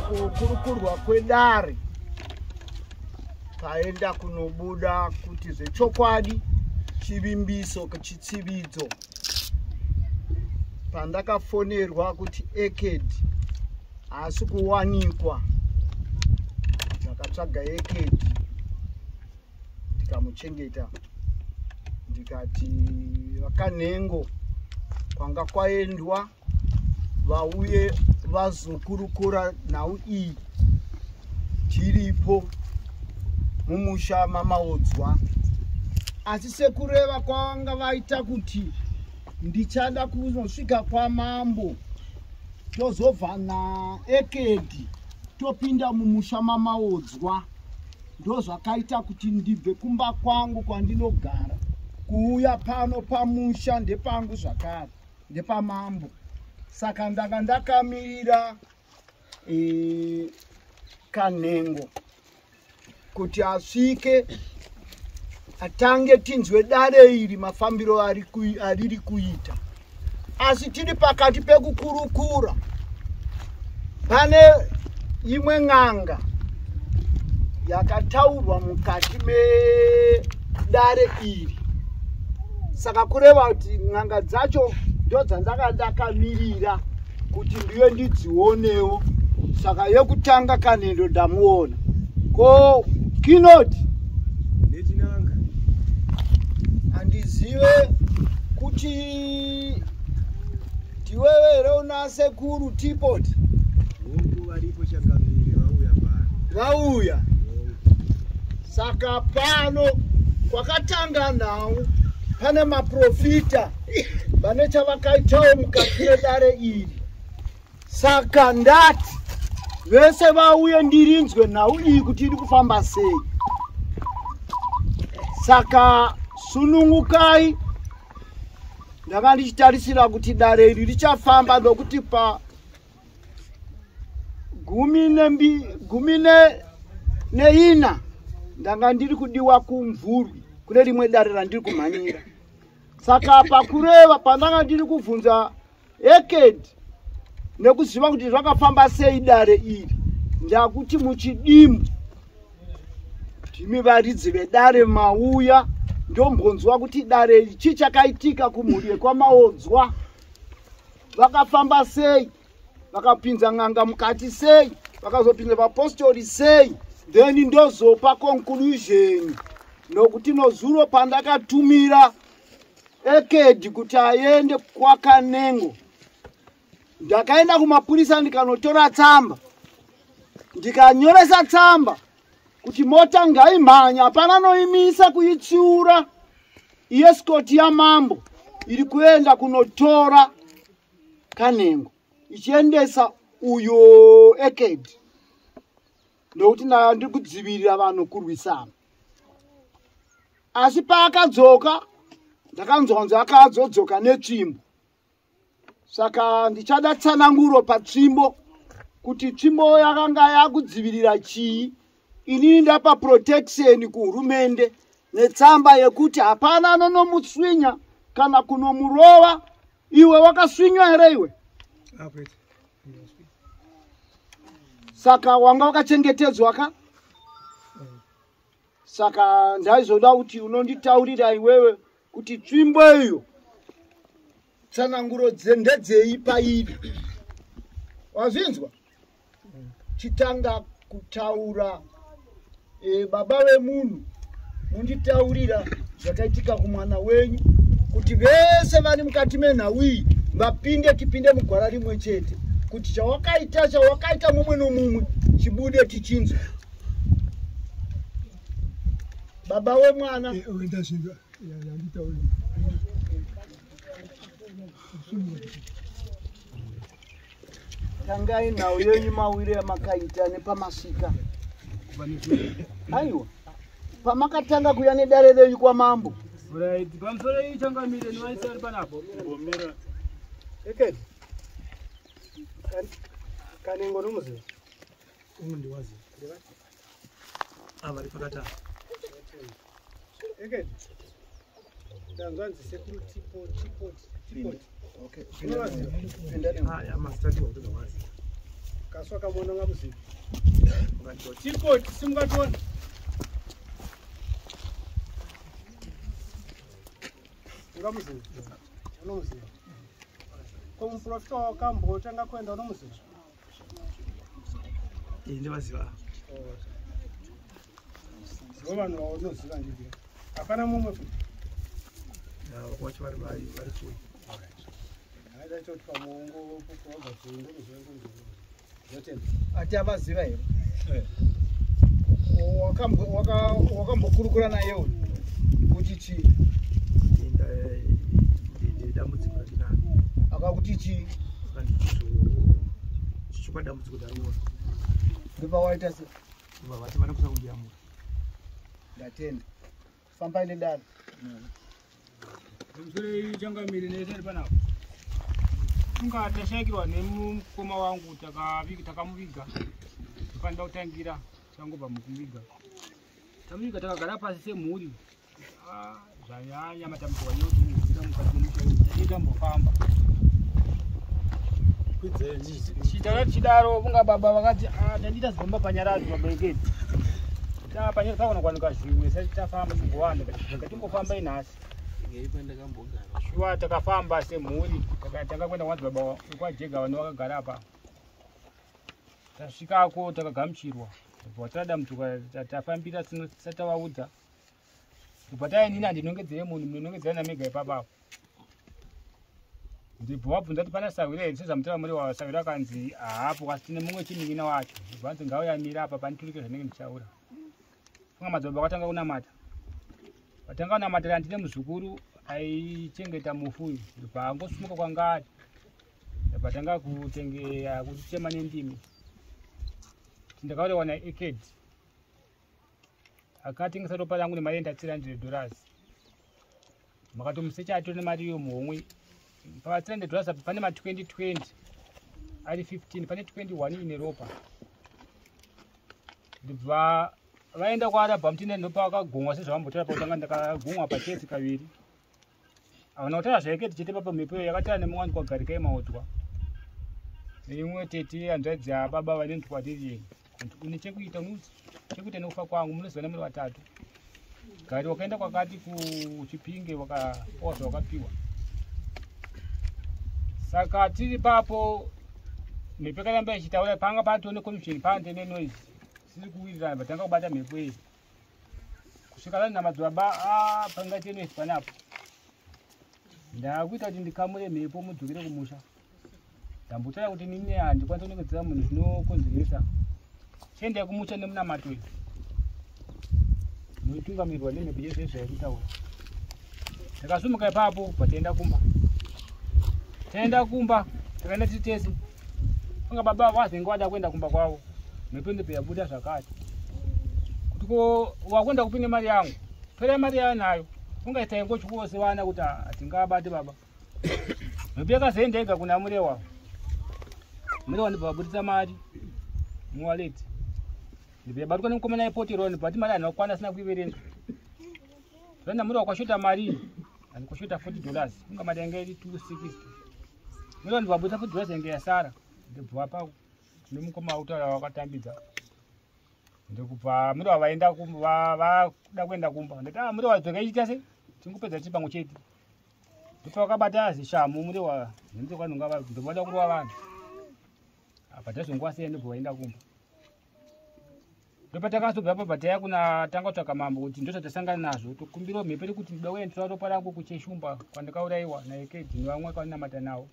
Pakukurukurwa kwedare paenda kunobuda kuti zvechokwadi chivimbiso chitsividzo. Pandakafonerwa kuti Ekedi haasi kuwanikwa, ndakatsvaga Ekedi ndikamuchengeta, ndikati vaKanhengo kwanga kwaendwa vauye vazokurukura nhau iyi, tiripo mumusha maMaodzwa. Asi sekureva kwavanga vaita kuti ndichada kunosvika kwamambo, tozobva naEkedi topinda mumusha maMaodzwa. Ndozvakaita kuti ndibve kumba kwangu kwandinogara kuuya pano pamusha ndepangu zvakare ndepamambo. Saka ndanga ndakamirira Kanhengo kuti asvike atange tinzwe dare iri mafambiro ariri kuita. Asi tiri pakati pekukurukura, pane imwe n'anga yakataurwa mukati medare iri. Saka kureva kuti n'anga dzacho ndo dzandanga ndakamirira kuti ndiye ndidzionewo. Saka yekutanga Kanendo ndamuona. Ko Kinoti nechinanga handizive kuti ndiwewe here una sekuru Tipoti? Hongu, varipo changamire, vauya pano. Vauya. Saka pano kwakatanga nhau pane maprofita vane chavakaitawo mukati medare iri. Saka ndati vese vauye ndirinzwe nhau iyi kuti iri kufamba sei. Saka sunungukai, ndanga ndichitarisira kuti dare iri richafamba nokuti pa 14 ndanga ndiri kudiwa kuMvurwi kune rimwe dare randiri kumhanyira. Saka pakureva pandanga ndiri kubvunza Ekedi nekuziva kuti zvakafamba sei dare iri, ndakuti muchidimbu ndimi varidzi vedare mauya, ndombonzwa kuti dare iri chii chakaitika kumhuri yekwaMaodzwa, vakafamba sei, vakapinza n'anga mukati sei, vakazopinza vapostori sei, then ndozopa conclusion. Nokuti nozuro pandakatumira Ekedi kuti aende kwaKanengo, ndakaenda kumapurisa ndikanotora tsamba, ndikanyoresa tsamba kuti mota ngaimhanya, hapana noimisa kuitsiura iescort yamambo iri kuenda kunotora Kanengo ichiendesa uyo Ekedi, nokuti ndiri kudzivirira vanhu kurwisana. Asi paakadzoka ndakanzwa kunzi akazodzoka netsvimbo. Saka ndichada tsananguro patsvimbo kuti tsvimbo yakanga yakudzivirira chii. Inini ndapa protection kuhurumende netsamba yekuti hapana anonomuswinya kana kunomurova. Iwe wakaswinywa here iwe? Saka wanga wakachengetedzwa ka? Saka ndaizoda kuti unonditaurira iwewe kuti tsvimbo iyo tsananguro ndedzei pairi. Wazvinzwa? Chitanga kutaura baba vemunhu, munditaurira zvakaitika kumwana wenyu kuti vese vari mukati menhau iyi vapinde, tipinde mugwara rimwe chete, kuti chawakaita mumwe nomumwe chibude tichinzwa. Baba wemwana, tangai nhau yenyu mawiri amakaita nepamasvika. Aiwa, pamakatanga kuya nedare renyu kwamambo. Right, pamusoro iyi changamire nivaisi ari panapo. Ekedi. Kanengo nomuziva? Umu ndiwazi. Ava vari pakati apa. Ekedi. Ndanzwa nzi sekuru Tipo Tipo Tipo. Okay. Unovaziva? Ah, ya masitati wakuti wazi. Kasi wakamuona ungamuziva. Teapot simungationa. Ungamuziva. Unomuziva. Ko muprofita wakambotanga kuenda unomuziva? Ndivaziva. Ndivo vanhu vaunoziva ndivyo. Hapana mumwe futi. Wacho vari vari kuno. Haida kuti pamuongo wabva kuti ndomuziva ndomuziva. Ndotenda. Ati avaziva here? Wakambokurukura naye uyu kuti chii? Dambudziko randinaro. Akakuti chii? Chichokwa dambudziko ndariona. Ndopawaita se? Vati vanokusa kundiyamura. Ndatenda. Fambai nedare. Pamusoro changamire nesari panapa. Tunga tashayikirwa nemukoma wangu takamuviga. Tofanira kutangira tangobva mukumuviga. Tamuviga takagara pasi semhuri. Zvanyanya matambudziko anyotiwira mukati memusha wedu. Tadii tambofamba. Chitara chidaro kunga baba vakati tandita zigomba panyaradzo vabereketi. Tapanyara taona kwanika zvimwe sati tafamba tingowanda ngatingofamba inhasi. Shuwa takafamba semhuri takatanga kuenda kwamadzibaba kwajega vanhu vakagara apa. Tasvikako takagamuchirwa. Tobva tada mutuka tafambira tisati tavaudza. Tobva tainini handinongedzere munhu munonongedzerana mega ipapapo. Ndibva wabvunza kuti pana sahwira here sezvamutaura muri wa sahwira akanzi haapo asi tine mumwe chinin'ina wacho. Ndibva anzi ngauya amire apa paniturike zvanenge ndichaura. Funga madzibaba akatanga kunamata. Vatanga kunamata ndine muzukuru aichengeta mufu uyu. Ndibva angosumuka kwanga ari. Ndibva tanga kutema nendimi. Ndakaurayiwa naEkedi. Akatengesa ropa rangu nemari yenda $300. Makatomusecha atori nemari iyo muhomwe. Pa $300 apa pane ma 2020 ari 15 pane 21 ine ropa. Ndibva vaenda kwaArabha mutine ndopa vakagumwa sezvavambotaura pakutanga ndakagumwa pachesi kaviri. Havana kutaura zvaEkedi chete papa mhepo iyo yakataura nemumwe wangu kwaGarikai Maodzwa. Neimwe tete hanzvadzi yababa vanonzi kwatiri une chekuita chekuita nekufa kwangu munozivana muri vatatu. Gari wakaenda kwakati kuChipinge wakapiwa zvawakapiwa. Saka tiri papo mhepo yakaramba ichitaura panga patone commission pantene noise. Siri kuwirirana vatanga kubata mhepo iyi. Kusvika vanhu namadzibaba pangaite noise panapo. Ndakuita kuti ndikamure mhepo mudzokere kumusha. Ndambotaura kuti nini handikwanisi kunongedzera munhu zvinokonzeresa. Chiendai kumusha nemunamato uyu. Munotungamirirwa nemhepo yese zvaikutaura. Takasumuka ipapo bva kumba. Taenda kumba takaenda tiri tese. Funga baba vazenge vada kuenda kumba kwavo. Mhepo ndipo yabuda zvakati. Kuti ko wakuenda kupi nemari yangu? Torai mari yayo nayo. Funga taingotyose vana kuti hatingabati baba. Mhepo yakazoenda yega kuna Murewa. Murewa ndibva vabudisa mari muwaleti. Ndibva yabatwa nemukomana aipoterwa ndibva vati mari haina kukwana asina kuiverenga. Zvaenda Murewa kwashota mari ani kwashota $40. Funga mari yanga iri 260. Murewa ndibva vabudisa $40 yange yasara. Ndibva pa nemukoma akutaura wakatambidza. Ndikubva Murewa vaenda vada kuenda kumba. Ndati Murewa dzoka ichiita sei? Tingopedza tiri pamwe chete. Ndipo vakabata zishamu Murewa ndibva ndobada kurova vanhu. Apa tazongowasiya ndibva vaenda kumba. Ndopatakazobva apa taiya kuna tanga kutsvaka mambo kuti ndozvatasangana nazvo. Tokumbirawo mhepo iri kuti ndida kuenda ropa rangu kuCheshumba kwandakaurayiwa naEkedi nevamwe kwainamata navo.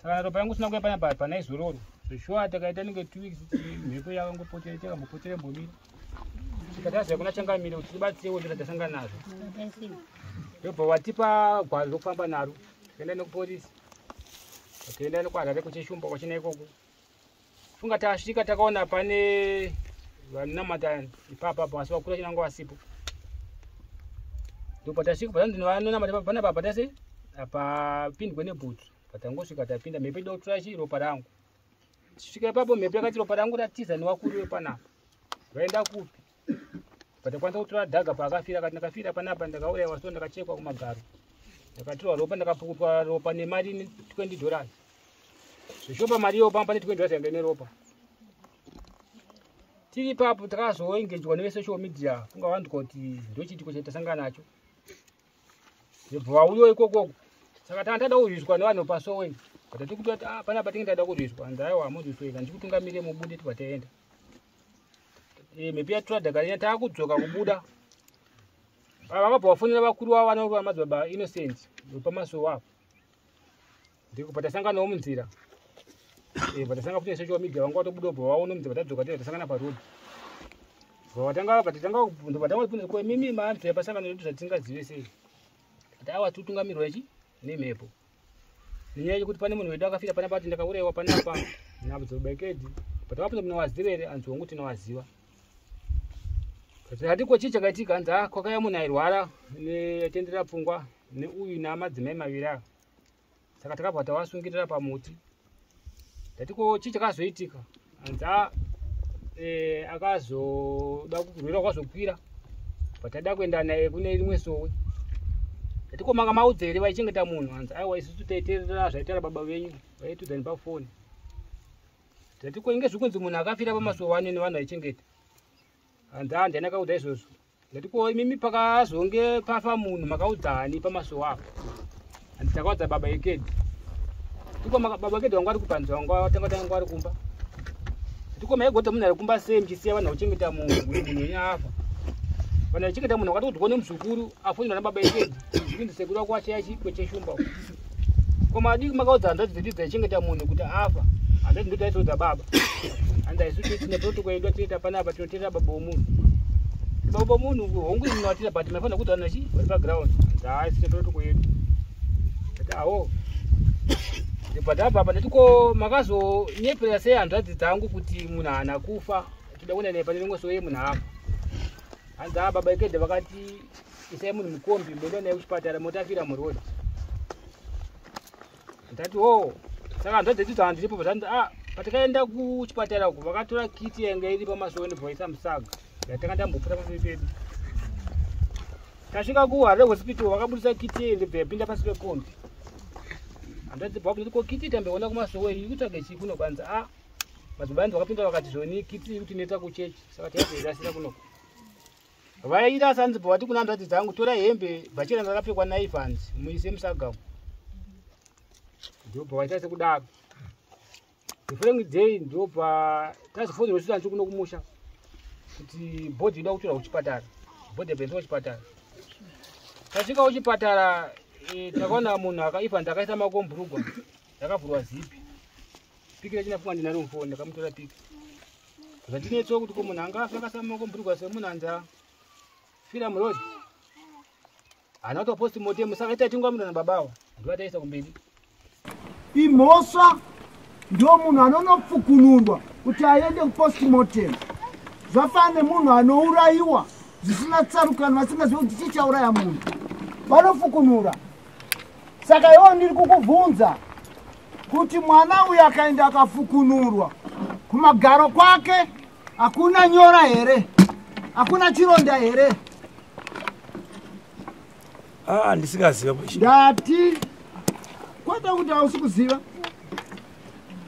Saka ropa rangu sina kuuya panapa pana izororo. Zveshuwa takaita nenge 2 weeks mhepo yakangopotera yakambopotera mbomira. Kusvika taziva kuna changamire kuti tibatsirewo ndozvatasangana nazvo. Ndobva watipa gwaro rokufamba naro. Takaenda nekupolisi. Takaenda nekuHarare kuCheshumba kwachina ikoko. Funga tasvika takaona pane vanonamata ipapa apa asi vakuru vachinanga vasipo. Ndopatasvika panzi vanonamata panapa patase apapindwe nebhutsu. Patangosvika tapinda mhepo ida kutora chi ropa rangu. Tisvika ipapo mhepo yakati ropa rangu ratiza nevakuru vepanapa. Vaenda kupi? Patakwanisa kutora dhaga paakafira akati ndakafira panapa ndakaurayiwa so ndakachekwa kumagaro. Ndakatorwa ropa ndakapukutwa ropa nemari $20. Zvishopa mari iyo pamba pane 20 yanga ine ropa. Tiri ipapo takazoengejwa nevesocial media kunga vantu kuti ndochiitiko chatasangana nacho. Ndobva vauyawo ikokoko. Saka tanga tada kurwiswa nevanhu pasowe. But tiri kuti ah panapa tinge tada kurwiswa. Hanzi aiwa hamurwiswe ndikutungamire mubude tibva taenda. Mhepo yatora dhaka riya taakudzoka kubuda. Vakabva vafonera vakuru vavo vana madzibaba Innocent vepamasowe apo. Ndiko patasanganawo munzira. Patasanga futi nesocial media vanga vatobuda kubva vaona munzira patadzoka tega tasangana paroad. Vatanga vatanga ko mimi maanzi pasangana nedu zvatingazive sei. Ati awa tikutungamirwa ichi nemhepo. Nenyaya yekuti pane munhu wedu akafira panapa ati ndakaurayiwa panapa nabdzobaba Ekedi. Patavapinda munowaziva here anzi hongu tinowaziva. Ati ko chii chakaitika hanzi ah kwakauya munhu airwara neatendera pfungwa neuyu namadzimai maviri ava. Saka takabva tavasungirira pamuti. Tati ko chii chakazoitika hanzi ah akazoda kurwira kwazokwira patada kuenda naye kune rimwe sowe. Tati ko manga maudza here vaichengeta munhu hanzi aiwa isusu taiteerera zvaitaura baba venyu vaitiudza nepafoni. Tati ko inge zvikunzi munhu akafira pamasowe ano nevanhu vaichengeta. Hanzi ah ndiani akaudza izvozvo. Ndati ko imimi pakazonge pafa munhu makaudzani pamasowe apo. Hanzi takaudza baba Ekedi. Tiko baba Ekedi vanga vari kupanzi vanga vatanga tanga vari kumba. Tiko maigota munhu ari kumba sei muchisiya vanhu vakuchengeta munhu kuti munhu wenyu afa. Vanhu vachichengeta munhu vakatoudzwa nemuzukuru afonera nababa Ekedi. Zvikunzi sekuru wako achaya chikwe cheshumba. Ko madii makaudza hanzvadzi dzedu dzaichengeta munhu kuti afa. Hanzvadzi ndo taizoudza baba. Hanzi isusu tine protocol yedu yatinoita panapa tinoteerera baba womunhu. Baba womunhu hongu munovatira but maifanira kuudza vanhu vachi vari paground. Hanzi haa isu tine protocol yedu. Ndati awo. Ndibva tabva apa ndati ko makazonyepera sei hanzvadzi dzangu kuti munhu haana kufa toda kuenda naye pane rimwe sowe munhu afa. Hanzi haa baba Ekedi vakati isai munhu mukombi moenda naye kuchipatara motafira muroad. Ndati ho saka hanzvadzi dzedu dzandiripo zvanzi ah patakaenda kuchipatara uku vakatora kiti yanga iri pamasowe ndobva vaisa musaga yatanga tambopfuta pamberi pedu. Tasvika kuHarare Hospital vakabudisa kiti iyi ndobva yapinda pasi pekombi. Hanzvadzi bva ko kiti tamboona kumasowe iri kutsvaga chii kuno kwanzi ah madzibaba anzi vakapinda vakati zvoni kiti iri kutinetsa kuchechi saka taizoirasira kunoko. Vairasa hanzi bva vati kuna hanzvadzi dzangu torai hembe bhachera rakapfekwa naIvans muise musaga umu. Ndobva vaita sekudaro. The following day ndobva tazofonerwa isusu hanzi kuno kumusha kuti bhodhi inoda kutorwa kuchipatara. Bhodhi yabva kuchipatara. Tasvika kuchipatara takaona munhu akaIvans akaisa makomburugwa rakavhurwa zipi. Piki racho ndafunga ndinaro mufoni ndakamutora piki. Zvatinetsawo kuti ko munhu angafa akaisa makomburugwa semunhu anzi afira muroad. Haana kuitwa postmortem saka itatingwa nababa ava ndovataisa kumberi. Imhosva ndo munhu anonopfukunurwa kuti aende kupostmortem. Zvafana nemunhu anourayiwa zvisina tsarukano vasingazivi kuti chii chauraya munhu. Vanofukunura. Saka iwo ndiri kukubvunza kuti mwana uyu akaenda akafukunurwa kumagaro kwake hakuna nyora here? Hakuna chironda here? Ah ndisingaziva. Ndati kwete kuti hausi kuziva.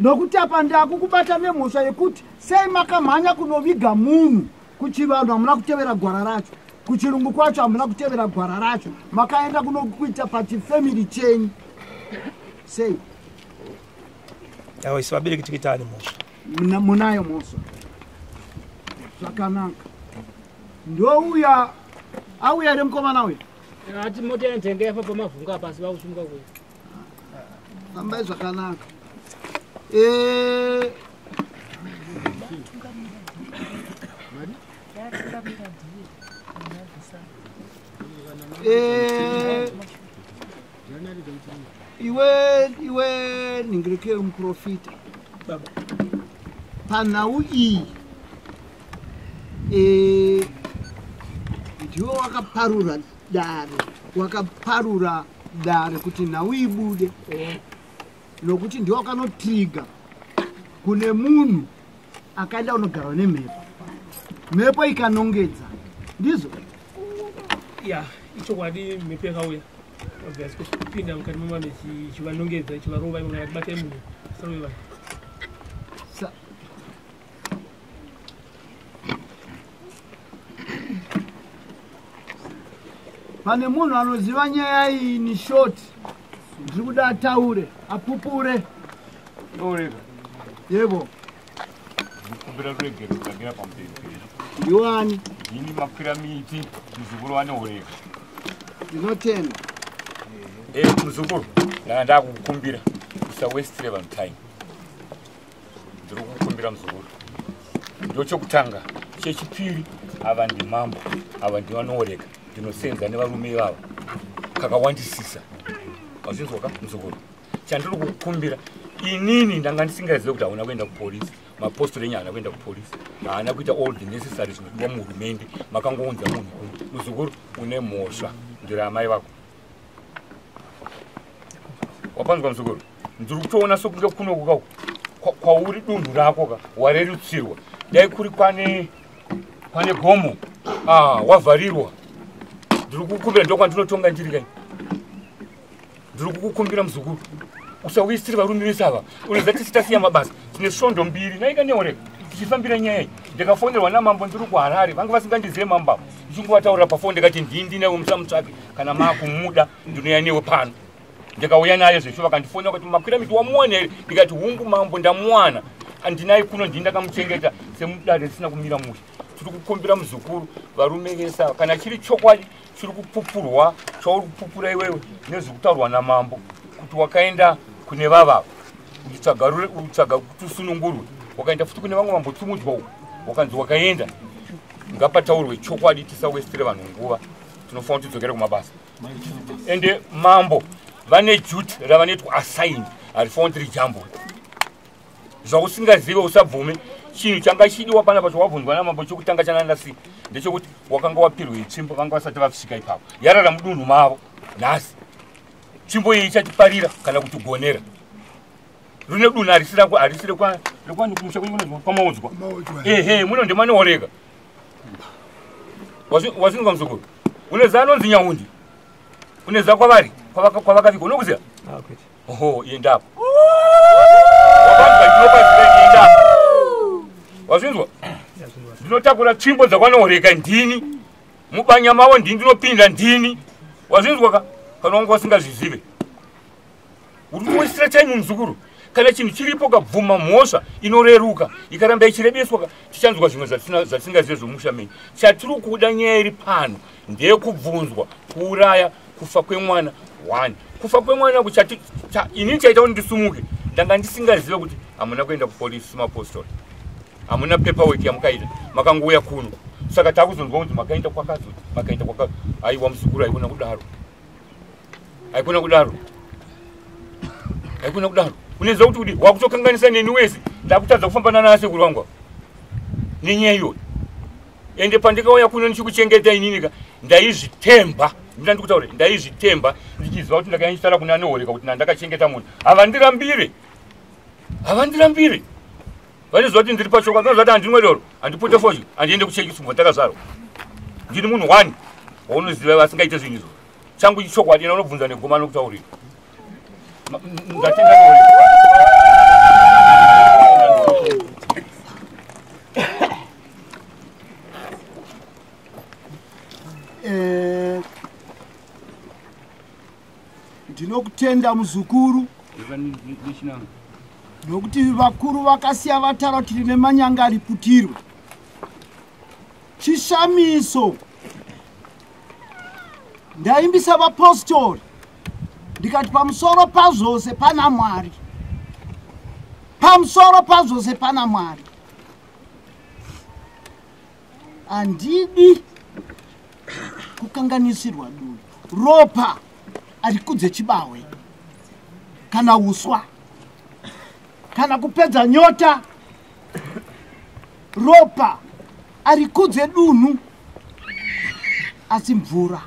Nokuti apa ndakukubata nemhosva yekuti sei makamhanya kunoviga munhu kuchivanhu hamuna kutevera gwara racho. Kuchirungu kwacho hamuna kutevera gwara racho. Makaenda kunokuita pachifamily chenyu. Sei? Awa isu vabereki tikuita ani mhosva? Munayo mhosva. Zvakanaka. Ndouya auya here mukomana uyu? Ati mota yanzenga yafa pamavhunga pasi vakusimuka kuya. Fambai zvakanaka. Iwe ningirike muprofita baba panhau iyi ndiwe wakaparura dare, kuti nhau ibude nokuti ndiwe wakanotriga kune munhu akaenda kunogarwa nemhepo, mhepo ikanongedza, ndizvo? Ya, ichokwadi mhepo yakauya obviously kupinda mukati mevanhu ichivanongedza ichivarova ivona vachibata munhu Pane munhu anoziva nyaya iyi ni short, ndiri kuda ataure, apupure. Yebo. Ndikumbira ruregero kutangira pamberi penyu. Ndiwani? Ndini makwira miti, muzukuru waNehoreka. Ndinotenda. Muzukuru, ndanga ndakukumbira usawestire vanhu time. Ndiri kukumbira muzukuru. Ndochokutanga, chechipiri ava ndimambo, ava ndivaNehoreka. Ndinosenza nevarume ivava kakawandisisa. Wazvinzwa ka muzukuru? Chandiri kukumbira inini ndanga ndisingazive kuti hauna kuenda kupolisi. Mapostori enyu haana kuenda kupolisi, haana kuita all the necessary zvinodiwa muhurumende, makangounza munhu kuno. Muzukuru, une mhosva, ndiri amai vako. Wapanzwa muzukuru? Ndiri kutoona sokunge kunoku kwauri dunhu rako ka warerutsirwa. Dai kuri kwane gomo, wavharirwa. Ndiri kukukumbira, ndokwandinotonga ndiri kai. Ndiri kukukumbira muzukuru, usawisire varume vese ava. Unoziva tisi tasiya mabasa, tine svondo mbiri naika Nehoreka tichifambira nyaya iyi. Ndikafonerwa namambo ndiri kuHarare, vanga vasingandizive mambo ava. Ndichingovataurira pafoni ndikati ndini ndinawe musamutsvake, kana maakumuda ndinouya newe pano. Ndikauya naye zvesho, vakandifonera vakati makwira miti wamuwana here? Ndikati hungu mambo ndamuwana, andinaye kuno, ndini ndakamuchengeta semudare risina kumira mushe. Tiri kukumbira muzukuru, varume vese ava, kana chiri chokwadi chiri kupupurwa chauri kupupura iwewe nezvekutaurwa namambo kuti wakaenda kune vavava uchitsvaga kuti usunungurwe, wakaenda futi kune vamwe vambotsumudzwa uko wakanzi wakaenda. Ngapataurwe chokwadi, tisawestire vanhu nguva, tinofanira kuti tidzokere kumabasa. Ende mambo vane duty ravanoitwa assign, harifaniri kuti rijambwe. Zvausingazive usabvume. Chinhu changa chidiwa panapa chawabvunzwa namambo chokutanga chanandasi ndechekuti wakanga wapirwa itsvimbo, vanga vasati vasvika ipapo, yarara mudunhu mavo nhasi. Tsvimbo iyi ichatiparira kana kutigonera. Rine dunhu harisi rako, harisi rekwani kumusha kwenyu kunonzi kwaMaodzwa. Ehe, muno ndemaNehoreka. Wazinzwa muzukuru? Unoziva anonzi Nyaundi? Unoziva kwavari? Kwavakavigwa, unokuziva? Kwete. Oho, endapo. Wapanzwa ndinopaziva, endapo. Wazvinzwa? Ndinotakura tsvimbo dzakwaNehoreka ndini. Mubanya mavo ndini ndinopinda ndini. Wazvinzwa ka? Kana wanga usingazvizive. Uri kuwisira time muzukuru. Kana chinhu chiripo kabvuma mhosva inoreruka, ikaramba ichirebeswa ka, tichanzwa zvimwe zvatisingazive zvomusha menyu. Chatiri kuda nyaya iri pano ndeyekubvunzwa kuuraya kufa kwemwana 1. Kufa kwemwana inini chaita kuti ndisumuke, ndanga ndisingazive kuti hamuna kuenda kupolisi mapostori, hamuna paperwork yamukaita, makangouya kuno. Saka takuzonzwa kuti makaenda kwakazoti, makaenda kwakazo. Aiwa muzukuru, haikona kudaro, haikona kudaro, haikona kudaro. Unoziva kuti kudi wakutokanganisa neni wese, ndakutadza kufamba nanasekuru vangu nenyaya iyoyo. Ende pandikauya kuno ndichikuchengeta inini ka, ndaizvitemba, ndina ndikutaura, ndaizvitemba ndichiziva kuti ndakanyanyisara kuna Nehoreka kuti ndakachengeta munhu. Havandirambire, havandirambire. Vanoziva kuti ndiri pachokwadi, vanoziva kuti handinwe doro, handipute fodya, handiende kuchechi kubva ndakazvarwa. Ndini munhu 1 waunoziva vasingaite zvinhu izvo. Changu ichokwadi, ena unobvunza negoma anokutaurira. Ndatenda Nehoreka. Ndinokutenda muzukuru, nokuti vakuru vakasiya vataura kuti rine manyanga ariputirwe. Chishamiso, ndaimbisa vapostori ndikati pamusoro pazvose pana Mwari, pamusoro pazvose pana Mwari. Handidi kukanganisirwa dunhu. Ropa harikudze chibahwe kana uswa kana kupedza nyota. Ropa harikudze dunhu asi mvura.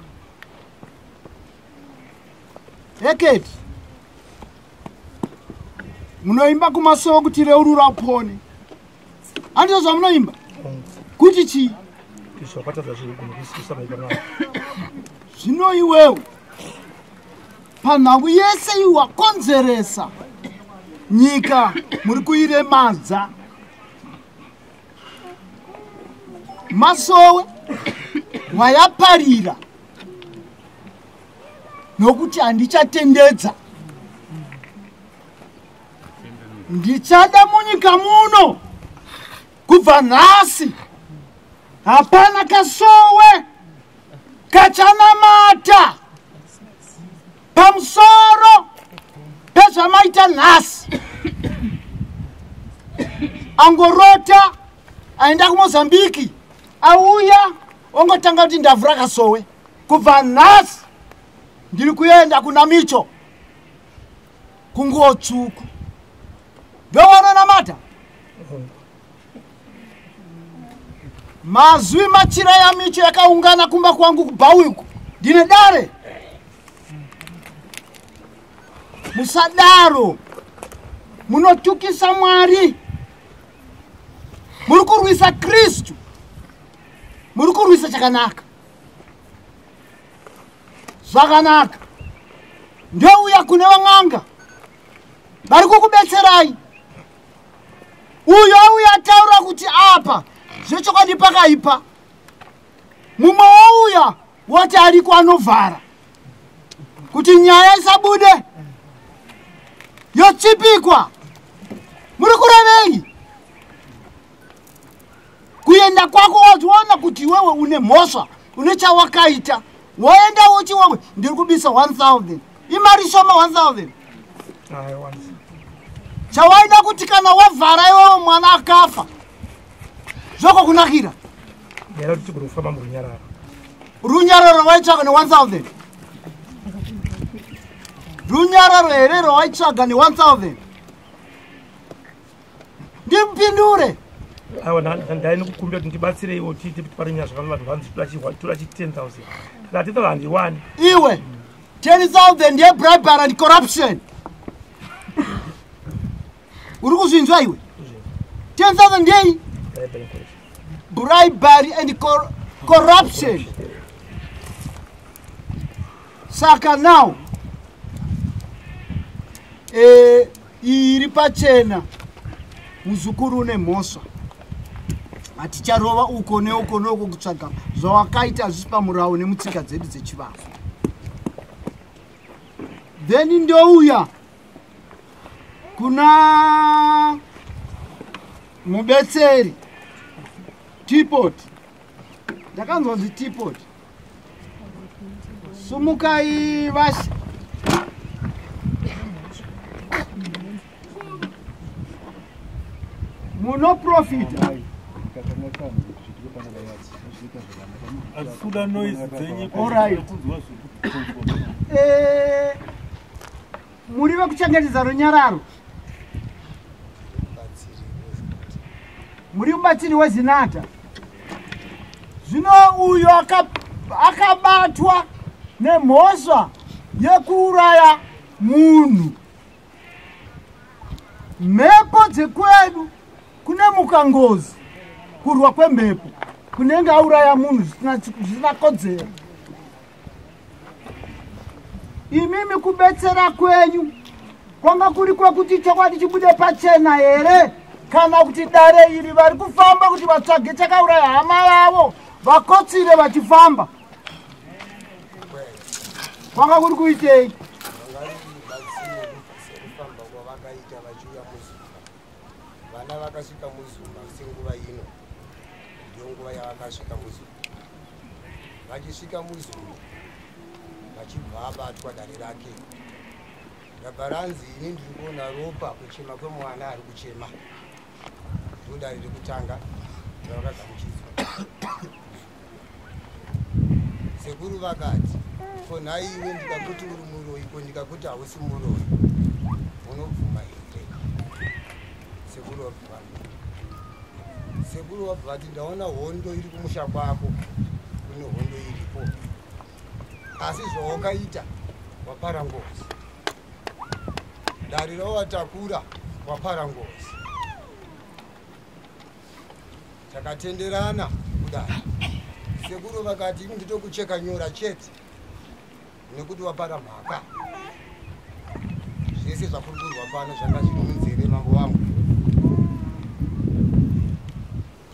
Eketi, munoimba kumasowe kuti reurura upone. Handizvo zvamunoimba? Kuti chii? Zvino iwewe panhau yese iyi wakonzeresa Nyika muri kuiremadza. Masowe wayaparira nokuti handichatendedza. Ndichada munyika muno kubva nhasi hapana kasowe kachanamata pamusoro pezvamaita nhasi. Angorota aenda kuMozambiki auya ongotanga kuti ndavhura kasowe. Kubva nhasi ndiri kuenda kuna Micho kunguo tsvuku. Ndowanonamata mazwi machira yaMicho yakaungana kumba kwangu kubhauku. Ndine dare. Musadaro, munotukisa Mwari, muri kurwisa Kristu, muri kurwisa chakanaka. Zvakanaka ndouya kune van'anga vari kukubetserai. Uyo auya ataura kuti apa zvechokwadi pakaipa. Mumwe wauya wati ariko anovhara kuti nyaya isabude yotsipikwa. Muri kurevei? Kuenda kwako waziona kuti iwewe une mhosva, une chawakaita, woenda wochi wewe ndiri kubisa 1000. Imari shoma 1000. Chawaida kuti kana wavhara iwewe mwana akafa zvokokunakira. Runyararo waitsvaga ne1000. Runyararo here rwawaitsvaga ne1000? Ndipindure. Aiwa, ndainokukumbira kuti ndibatsireiwo tiite kuti pari nyaya zvakanaka. Vanhu vanzi toda chi 10,000. Ndakati 10,000 handiwani. Iwe 10,000 ndiyebribery and corruption. Uri kuzvinzwa iwe? 10,000 ndiyei? Bribery and corruption. Saka now iri pachena, muzukuru une mhosva. Haticharova uko neuko neuko kutsvaga zvawakaita zvisi pamurawo nemutsika dzedu dzechivanhu. Then ndouya kuna mubetseri Teapot. Ndakanzwa nzi Teapot. Sumukai vasi. Munoprofita. Muri vekuchengetedza runyararo. Muri mubatsiri weZinata. Zvino uyo akabatwa nemhosva yekuuraya munhu. Mhepo dzekwedu kune mukangozi, kurwa kwemhepo kunenge auraya munhu zvisina kodzero. Imimi kubetsera kwenyu kwanga kuri kwekuti chokwadi chibude pachena here, kana kuti dare iri vari kufamba kuti vatsvage chakauraya hama yavo vakotsire vachifamba? Kwanga kuri kuitei? Vana vakasvika muzumba senguva ino, ndiyo nguva yavakasvika muzumba. Vachisvika muzumba vachibva abatwa dare rake. Rabva ranzi ini ndiri kuona ropa kuchema kwemwana ari kuchema. Ndo dare rekutanga ravakagamuchidzwa. Sekuru vakati, ko nhai iwe ndikakuti uri muroyi, ko ndikakuti hausi muroyi, unobvuma here? Sekuru wabva Sekuru wabva vati ndaona hondo iri kumusha kwako, kune hondo iripo, asi zvawakaita wapara ngozi. Dare rawatakura wapara ngozi. Takatenderana kudai. Sekuru vakati ini nditokucheka nyora chete nekuti wapara mhaka. Zvese zvakurugurwa pano zvanga zviri munzira. Mambo wangu,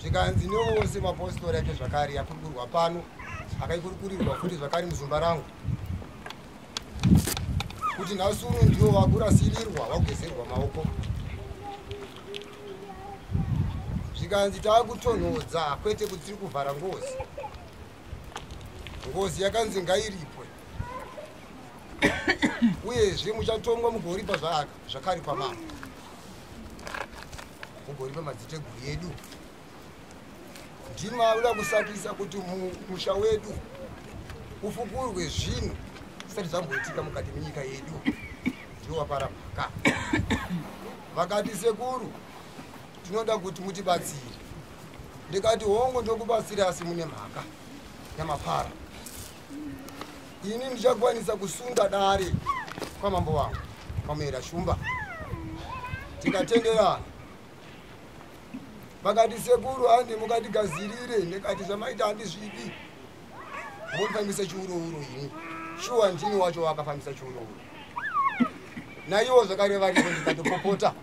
zvikanzi nevose mapostori ake zvakare yakurukurwa pano, akaikurukurirwa futi zvakare muzumba rangu, kuti nhasi uno ndiwo vakurasirirwa, vagezerwa maoko. Zvikanzi taakutonhodza, kwete kuti tiri kuvhara ngozi. Ngozi yakanzi ngairipwe, uyezve muchatongwa mugoripa zvakare kwamambo, mugoripa madziteteguru edu. Ndimi auda kusakisa kuti musha wedu ufukurwe zvinhu zvisati zvamboitika mukati menyika yedu. Ndiwo wapara mhaka. Vakati, sekuru, tinoda kuti mutibatsire. Ndikati, hongu, ndokubatsira, asi mune mhaka yamapara. Ini ndichakwanisa kusunda dare kwamambo wangu kwamuyera Shumba, tikatenderana. Vakati, sekuru, handi mukatigazirire. Ndikati, zvamaita handizvidi, munofambisa chiurouro. Ini shuwa ndini wacho wakafambisa chiurouro, naiwo zvakare varipo. Ndikatopopota,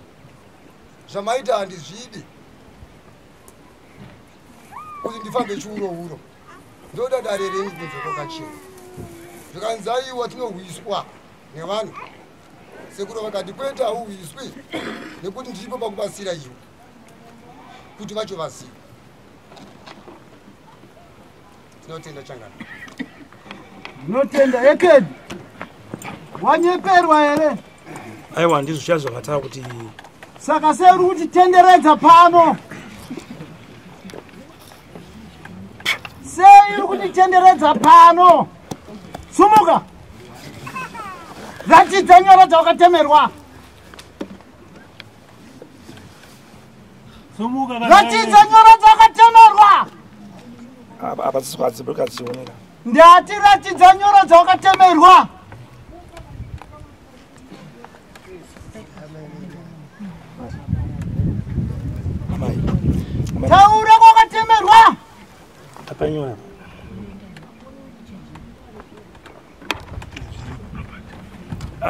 zvamaita handizvidi kuti ndifambe chiurouro, ndoda dare renyu kunze kwakachena. Zvikanzi, aiwa, tinohwiswa nevanhu. Sekuru vakati, kwete, hauhwiswi, nekuti ndiripo pakubatsira iwe kuti vacho vazive. Tinotenda, changana. Ndinotenda. Ekedi, wanyeperwa here? Aiwa, ndizvo chaizvo zvakataura kuti. Saka sei uri kutitenderedza pano? Sei uri kutitenderedza pano? Sumuka, ratidza nyora dzawakatemerwa. Sumuka. Ratidza nyora dzawakatemerwa. Apa dzikadzioneka. Ndati ratidza nyora dzawakatemerwa. Amai. Taura kwakatemerwa. Tapanyora.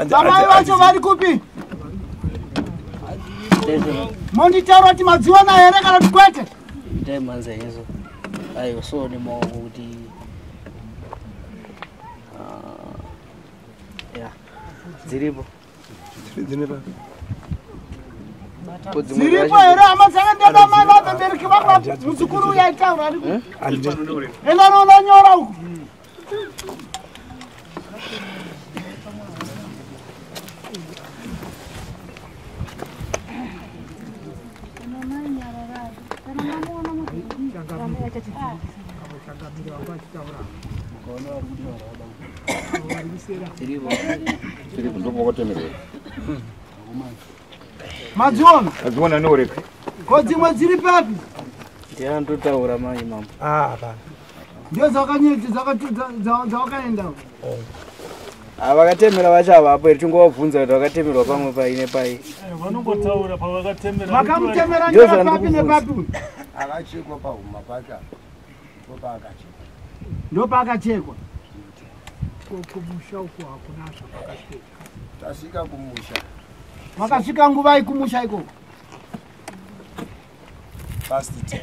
Vamai vacho vari kupi? Monditaura kuti madziwana here kana kuti kwete. Itai mhanza yezo, aiwa, so nemaoko kuti ah, ya dziripo. Dzine pa Ko dzimwe Dziripo dzacho- here hama dzakandeba mai vabebereki vangu? Muzukuru uyu aitaura ari kupi? Enda nononyora uku. Dziripo. Tiripo, ndokwakatemerwa. Madziona? Adziona neoreka. Ko dzimwe dziri papi? Ndiandotaura mai mambo. Ah, hapana. Ndio dzakanyedzi dzawakaenda. Ah, vakatemera vacho havapo here? Tingovabvunza kuti vakatemerwa pamwe pai nepai. Vanongotaura pavakatemera. Makamutemera Ndio nyora papi zvandikubvunza. nepapi uyu? Akachekwa pahuma pake apa, ndopaakachekwa. Ndopaakachekwa. Kumusha uko hakuna zvakakacheka. Tasvika kumusha. Makasvika nguvai kumusha ikoko? Past 10.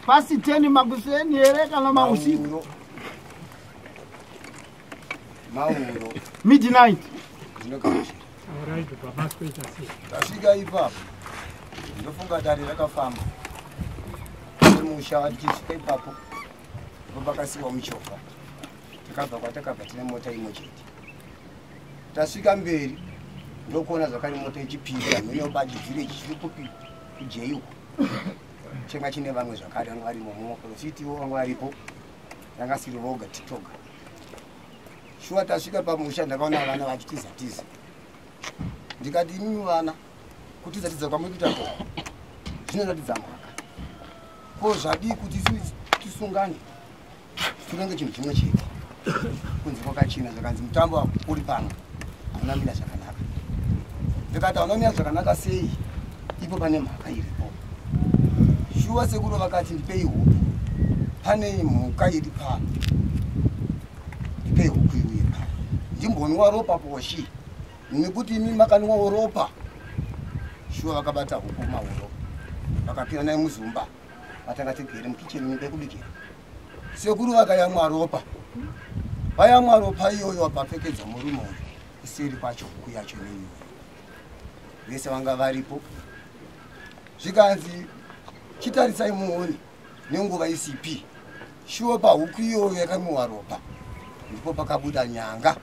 Past 10 makuseni here kana mausiku? Mauro, mauro. Midnight. Ndinogamuchira. Tasvika ipapo, ndofunga dare rakafamba nemusha. Tichisvika ipapo, ndipo pakasiwa muchovha. Takabva kwatakabva tine mota imwe chete. Tasvika mberi, ndokuona zvakare mota yechipiri, hamene baji village chiri kupi, kujei uko, chenga chine vamwe zvakare vanga varimo mumaprofitiwo, vanga varipo, ranga siri voga titoga. Shuwa tasvika pamusha, ndakaona vana vachitiza tiza. Ndikati, imimi vana, kutiza tiza kwamuri kuita ko zvinoratidza mhaka. Ko zvadii kuti isu tisungane, tinenge chinhu chimwe chete? Kunze kwakachena. Zvakanzi mutambo uri pano hauna mira zvakanaka. Ndikati, hauna mira zvakanaka sei ipo pane mhaka iripo? Shuwa sekuru vakati, ndipei huku, pane mhuka iri pano, ndipei huku iuye pano ndimbonwa ropa poshi, nekuti imi makanwawo ropa. Shuwa vakabata huku mauro, vakapinda naye muzumba vatanga tigere mukicheni nyumba yekubikira. Sekuru vakayamwa ropa, vayamwa ropa iyoyo vapfekedza murume uyu kuseri kwacho huku yacho neiyoyo. Vese vanga varipo, zvikanzi chitarisai muone nenguva isipi. Shuwa pahuku iyoyo yakamwiwa ropa ndipo pakabuda nyanga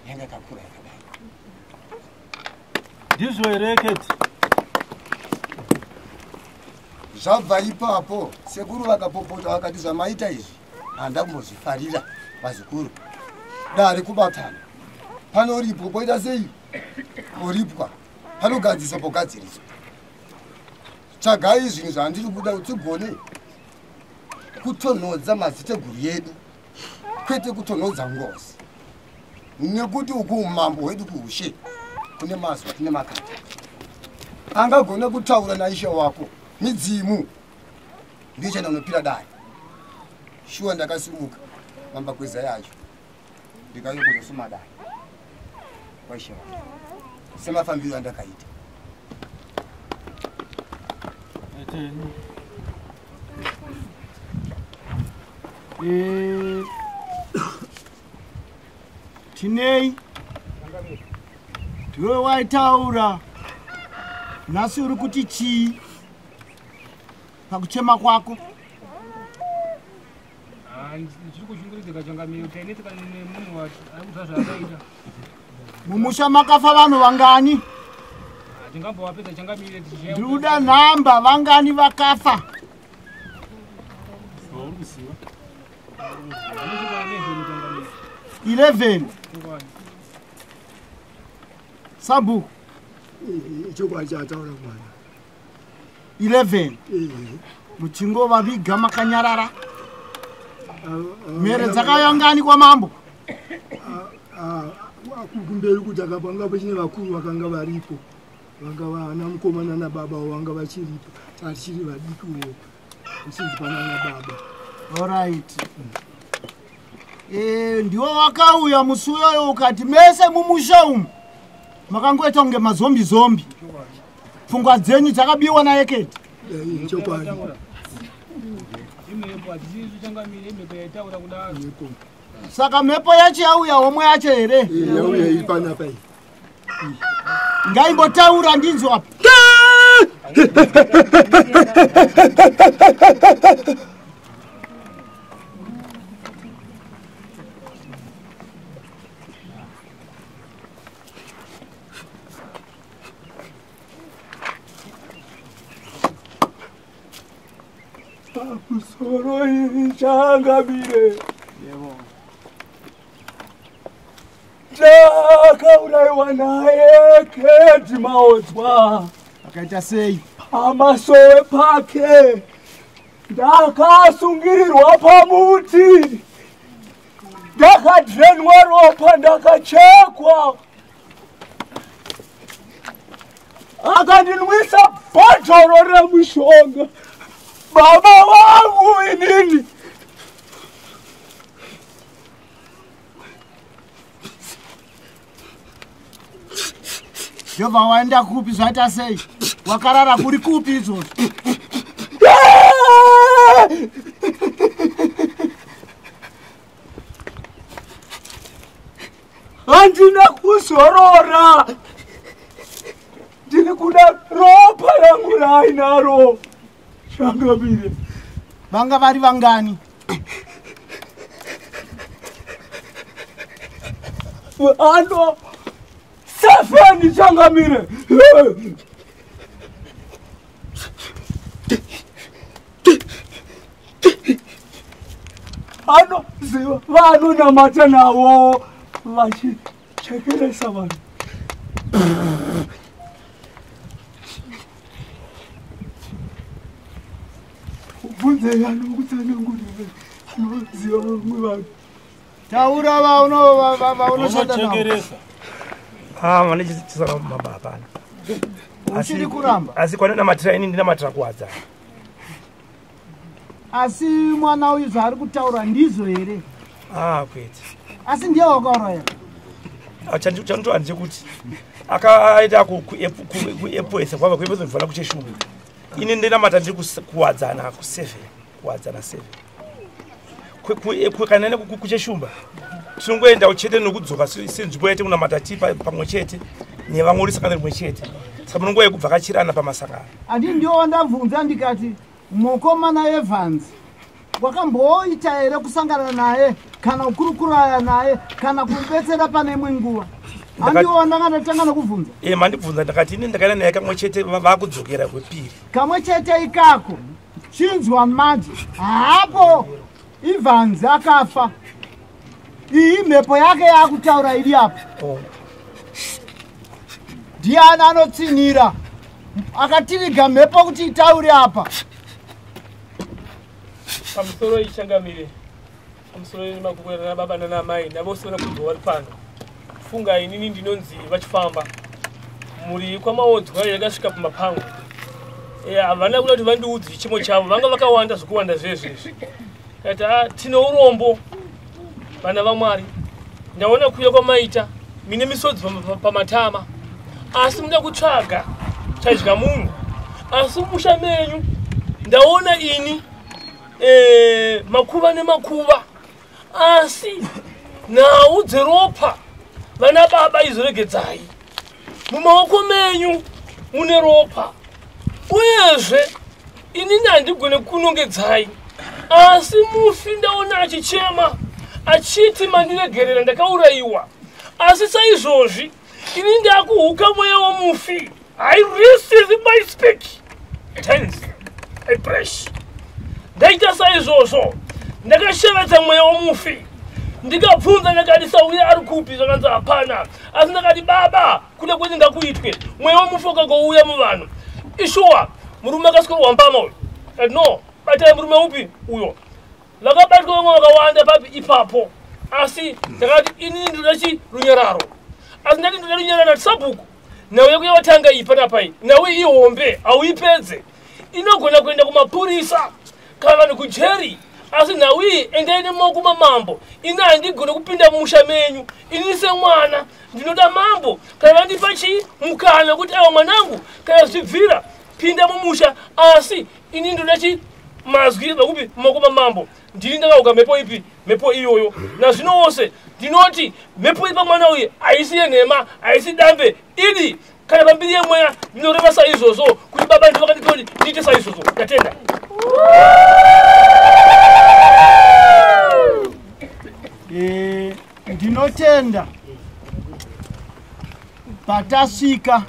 yanga yakakura yakadai. Ndizvo here Keti? Zvabva ipapo sekuru vakapopota vakati zvamaita izvi handambozvifarira vazukuru. Dare kubatana, panoripwa poita sei? Poripwa, panogadziswa pogadziriswa. Tsvagai zvinhu zvandiri kuda kuti tigone kutonhodza madziteguru yedu, kwete kutonhodza ngozi, nekuti uku umambo hwedu kuushe kune mazwa kune makata angagona kutaura naishe wako midzimu ndiyo chandanopira dare. Shuwa ndakasimuka mamba kweza yacho ndikauya kuzosuma dare kwaishe wako semafambiro andakaita. Tinei ndiwe waitaura nhasi uri kuti chii pakuchema kwako? Ndichiri kushungurudzika changamire, tainetseka nemunhu ari kuziva zvaakaita. Mumusha makafa vanhu vangani? Tingambovapedza changamire. Ndiri kuda nhamba, vangani vakafa? 11. Sabhuku chokwadi chataura mwana 11. Muchingovaviga makanyarara. Mhere dzakauya ngani kwamambo? Kumberi kuti akapanga pachine vakuru vakanga varipo, vanga vana mukomana nababa vanga vachiripo, tachiri vadikiwo kuchinzi panana baba. Alright. Ndiwo wakauya musi uyoyo ukati mese mumusha umu makangoita kunge mazombi zombi, pfungwa dzenyu dzakabiwa naEketi. Chokwadi. Saka mhepo yacho yauya homwe yacho here? Yauya iri panapa iyi. Ngaimbotaura ndinzwa apa. Pamusoro ichangamire. Ndakauraiwa naye Keti Maodzwa. Akaita sei? Pamasowe pake ndakasungirirwa pamuti, ndakadrenwa ropa, ndakachekwa. Akandinwisa bhodhoro remushonga baba vangu inini. Jova waenda kupi zvaita sei? Wakarara kuri kupi izvozvo? Handina kuzorora. Ndiri kuda ropa rangu rainaro. Changamire. Vanga vari vangani? Ano 7 changamire. Ano ziva vanonamata navo vachichekeresa vanhu. Bvunzei anokutsanangurira anoziva vamwe vanhu. Taura vaunoshanda navo. Vane chisana mababa hapana. Uchiri kuramba? Asi kwandinamatira ini ndinamatira kuwadzana. Asi mwana uyu zvaari kutaura ndizvo here? Kwete. Asi ndiye wakauraya? Chandoa ndechekuti akaita kuepoesa kwava kuepoesa kubva kucheshumba. Ini ndinamata ndiri kuwadzana ku7, kuwadzana 7. Kana ine kucheshumba tinongoenda chete nokudzoka senzvimbo yete kunamata ti pamwe chete nevamwe uri sangano rimwe chete. Saka munongoya kubvakachirana pamasangano. Handi ndiwo wandabvunza ndikati mukomana Evans wakamboita here kusangana naye kana kukurukuraya naye kana kubetsera pane imwe nguva? Handiwo wandanga ndatanga nokubvunza. Mandibvunza ndakati ini ndakaenda naye kamwe chete vakudzokera kwepiri. Kamwe chete ikako chinzwa manje hapo Evans akafa. Iyi mhepo yake yaakutaura iri apa. Ndiani anotsinhira akatiriga mhepo kuti itaure apa? Pamusoro ichangamire, pamusoro nemakukwera nababa nanamai navose vanakudzwa vari pano. Funga inini ndinonzi vachifamba mhuri kwamaodzwa yakasvika pamapango. Havana kuda kuti vandiudze chichemo chavo, vanga vakawanda zvokuwanda zvezvezvi. Kati tine urombo vana vaMwari, ndaona kuuya kwamaita mine misodzi pamatama, asi muda kutsvaga chadya munhu. Asi musha menyu ndaona ini makuva nemakuva, asi nhau dzeropa vana baba izoregedzai. Mumaoko menyu mune ropa, uyezve inini handigone kunongedzai, asi mufi ndaona achichema achiti mandiregerera ndakaurayiwa. Asi saizvozvi ini ndakuhuka mweya womufi. I receive my speak tense I press. Ndaita saizvozvo ndakashevedza mweya womufi ndikabvunza ndakati sauya ari kupi, zvakanzi hapana. Asi ndakati baba kuda kwete ngakuitwe, mweya womufi ukangouya muvanhu. Ishuwa murume akaswera mbama uyu. Kati no, batai murume upi uyo. Vakabatwa vamwe vakawanda papi ipapo. Asi ndakati inini ndoda chi runyararo. Asi ndati ndoda runyararo sabhuku. Nhau yako yawatanga iyi panapa iyi, nhau iyi ihombe hauipedze. Inogona kuenda kumapurisa kana vanhu kujeri. Asi nhau iyi endai nemaoko mamambo. Ini handigone kupinda mumusha menyu. Ini semwana ndinoda mambo kana vandipa chii mukana kuti aiwa mwanangu kana zvichibvira pinda mumusha. Asi ini ndoda chi mazwi vakupi mumaoko mamambo. Ndini ndakauka mhepo ipi mhepo iyoyo. Nazvino wose ndinoti mhepo ipa mwana uyu haisi yenhema, haisi dambe idi kana pambiri yemweya. Ndinoreva saizvozvo kuti baba ndivo vakanditi kuti ndiite saizvozvo. Ndatenda. Ndinotenda patasvika.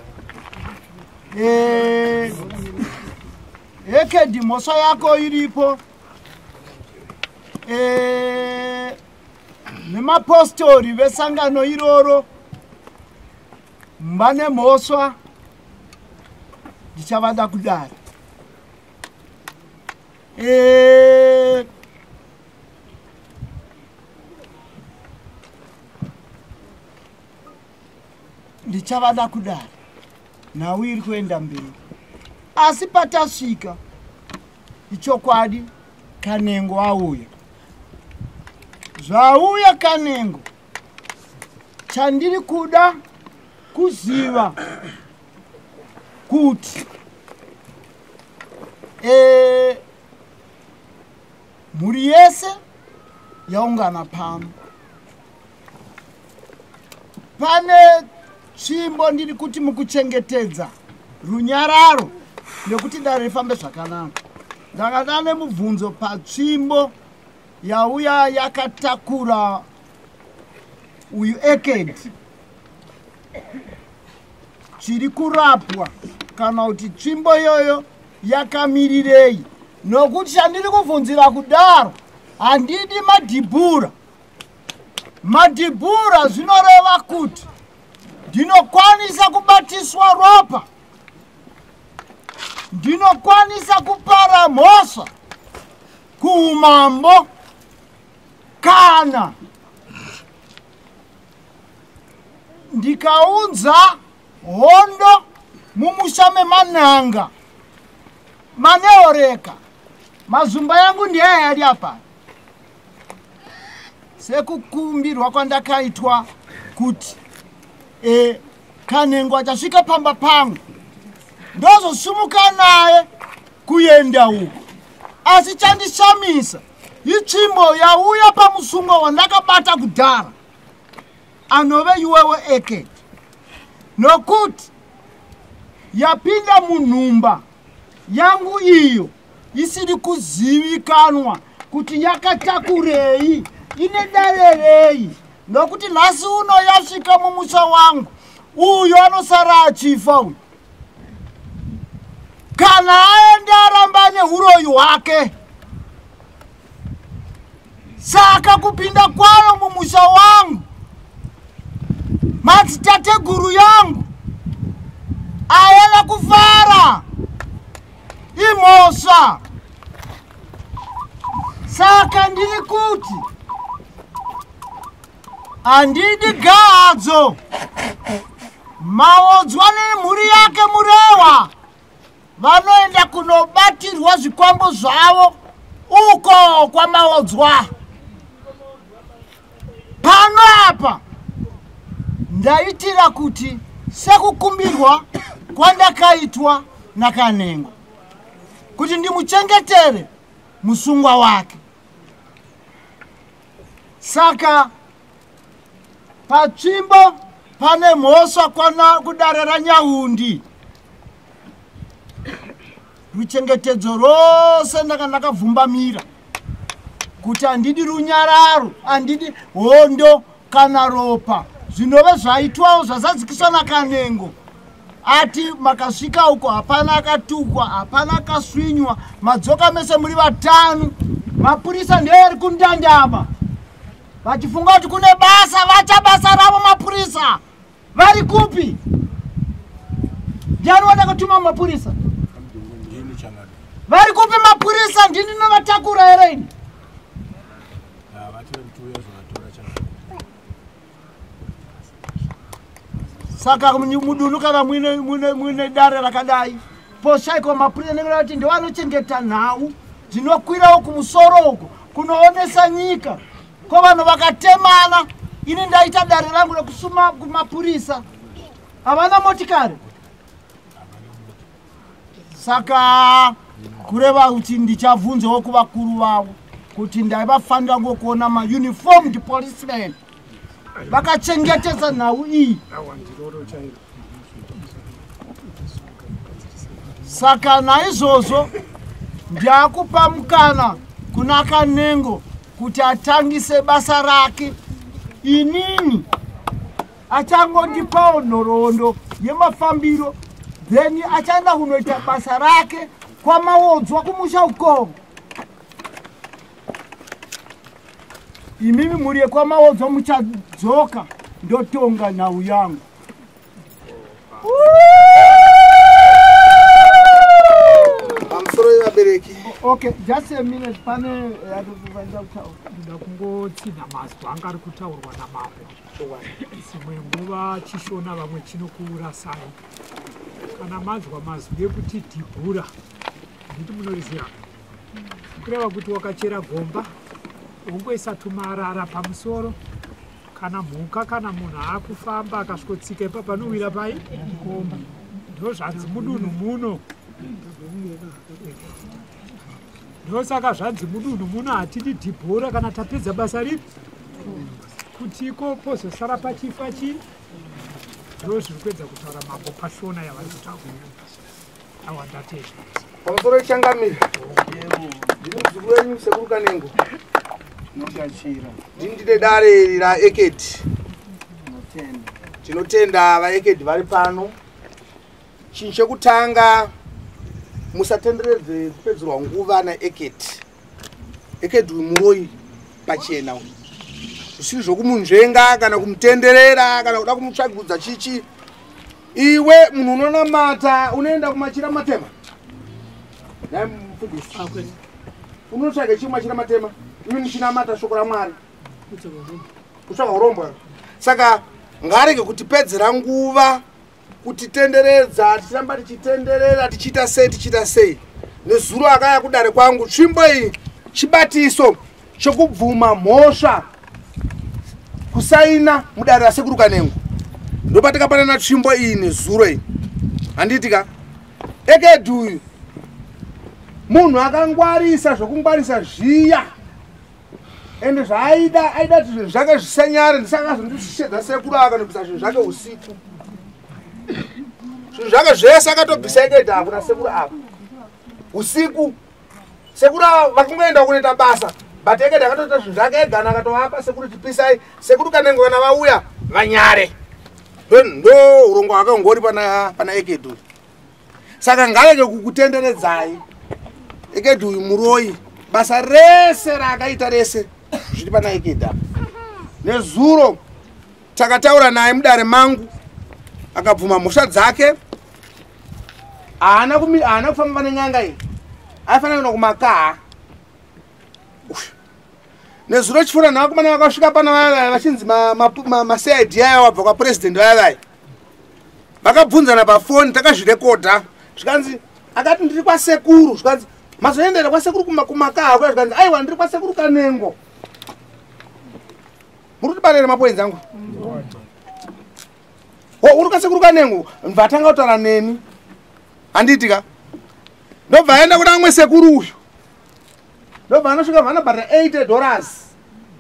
Ekedhi mhosva yako iripo. Nemapostori vesangano iroro vane mhosva, ndichavada kudare. Ndichavada kudare, nhau iri kuenda mberi. Asi patasvika ichokwadi Kanengo auya. Zvauya Kanengo, chandiri kuda kuziva kuti mhuri yese yaungana pano, pane tsvimbo ndiri kuti mukuchengetedza runyararo nekuti dare rifambe zvakanaka. Ndakada nemubvunzo patsvimbo yauya yakatakura uyu Ekedhi, chiri kurapwa kana kuti tsvimbo iyoyo yakamirirei? Nokuti chandiri kubvunzira kudaro handidi madhibhura. Madhibhura zvinoreva kuti ndinokwanisa kubatiswa ropa, ndinokwanisa kupara mhosva kuumambo kana ndikaunza hondo mumusha memanhanga maneoreka. Mazumba yangu ndiye yari apa. Sekukumbirwa kwandakaitwa kuti Kanengo achasvika pamba pangu, ndozosumuka naye kuenda uko. Asi chandishamisa itsvimbo yauya pamusungwa wandakabata kudhara, anove iwewe Eketi, nokuti yapinda munhumba yangu iyo isiri kuzivikanwa kuti yakatakurei, ine dare rei, nokuti nhasi uno yasvika mumusha wangu, uyo anosara achifa uyu. Kana aende aramba neuroyi hwake. Saka kupinda kwayo mumusha wangu, madzitateguru yangu ayana kufara, imhosva. Saka ndiri kuti handidi gadzo. Maodzwa nemhuri yake Murewa vanoenda kunobatirwa zvikwambo zvavo uko kwamaodzwa. Pano apa ndaitira kuti sekukumbirwa kwandakaitwa naKanengo kuti ndimuchengetere musungwa wake. Saka patsvimbo pane mhosva kwana kudare raNyaundi. Ruchengetedzo rwose ndanga ndakavhumbamira kuti handidi runyararo, handidi hondo kana ropa, zvinove zvaitwawo zvazadzikiswa naKanengo. Ati makasvika uko hapana akatukwa, hapana akaswinywa, madzoka mese muri vatanu. Mapurisa ndiyo ari kundandama vachifunga kuti kune basa, vacha basa ravo. Mapurisa vari kupi? Ndiani wandakatuma mapurisa? Vari kupi mapurisa? Ndini ndinovatakura here ini? Saka mudunhu kana muine dare rakadai, poshaikwa mapurisa, nekuda kuti ndovanochengeta nhau dzinokwirawo kumusoro uko kunoonesa nyika. Ko vanhu vakatemana, ini ndaita dare rangu rekusuma kumapurisa, havana motikari. Saka kureva kuti ndichabvunzawo kuvakuru vavo kuti ndaivafanira ngokuona mauniformed policemen vakachengetedza nhau iyi. Saka naizvozvo ndakupa mukana kuna Kanengo kuti atangise basa rake. Inini achangondipawo nhoroondo yemafambiro, then achaenda kunoita basa rake kwamaodzwa kumusha uko. Imimi mhuri yekwamaodzwa muchadzoka, ndotonga nhau yangu. Pamusoro yevabereki. Okay, just a minute, pane yatofanira kutaura. Ndoda kungotsinha mazwi anga ari kutaurwa namambo. Dzimwe nguva chishona vamwe chinokuurasai. Kana manzwa mazwi ekuti dhibhura, nditi munoriziva, kureva kuti wakachera gomba wongoisa tumarara pamusoro, kana mhuka kana munhu akufamba akasvikotsika ipa panowira pai gomba. Ndozvanzi mudunhu muno, ndosaka zvanzi mudunhu muno hatidi dhibhura kana tapedza basa ripi, kuti iko pozosara pachifa chii. Ndo zviri kuedza kutaura mambo pashona yavari kutaura. Awa, ndatenda. Pamusoro yechangamire, ndiri muzukuru wenyu Sekuru Kanengo. Ndini ndine dare iri raEketi. Tinotenda vaEketi vari pano. Chinhu chekutanga, musatenderedze kupedzerwa nguva naEketi. Eketi uyu muroyi pachena uyu, zvisiri zvokumunzvenga kana kumutenderera kana kuda kumutsvagudza chichi. Iwe munhu unonamata unoenda kumachira matema, nhai mufundisi, unotsvaga chii machira matema? Iwe nichinamata shoko raMwari, kutsvaga urombwa. Saka ngaarege kutipedzera nguva kutitenderedza, tichiramba tichitenderera, tichiita sei tichiita sei. Nezuro akaya kudare kwangu, tsvimbo iyi chibatiso chokubvuma mhosva, kusaina mudare raSekuru Kanengo. Ndopatakapanana tsvimbo iyi nezuro iyi. Handiti ka? Ekedhi uyu munhu akangwarisa zvokungwarisa zviya. Ende zvaaida aida kuti zvinhu zvake zvisanyare, ndisakazondishedza sekuru akanobvisa zvinhu zvake usiku. Zvinhu zvake zvese akatobvisa Ekedhi hakuna sekuru apa. Usiku sekuru ava vakungoenda kunoita basa, but Ekedhi akatoita zvinhu zvake ega akatovapa sekuru chipisai, sekuru Kanengo kana vauya vanyare. Ndo urongwa hwakangori pana Ekedhi uyu. Saka ngarege kukutenderedzai. Ekedhi uyu muroi, basa rese raakaita rese zviri pana Ekedhi apa. Nezuro takataura naye mudare mangu akabvuma mhosva dzake. Haana kufamba pane n'anga iyi, aifanira kuenda kumakaha. Nezuro chifura navakomana vakasvika pana vaya vachinzi ma-CID aya wabva kwapresident vaya vaya. Vakabvunzana pafoni, takazvirekodha. Zvikanzi akati ndiri kwasekuru, zvikanzi mazoendera kwasekuru kumakaha kuya, zvikanzi aiwa ndiri kwasekuru Kanengo. Muri kutibarira mapoinzi angu? Uri kwasekuru Kanengo, vatanga kutaura neni. Handiti ka? Ndobva aenda kuna amwe sekuru uyu. Ndobva anosvika vanobhadhara $80.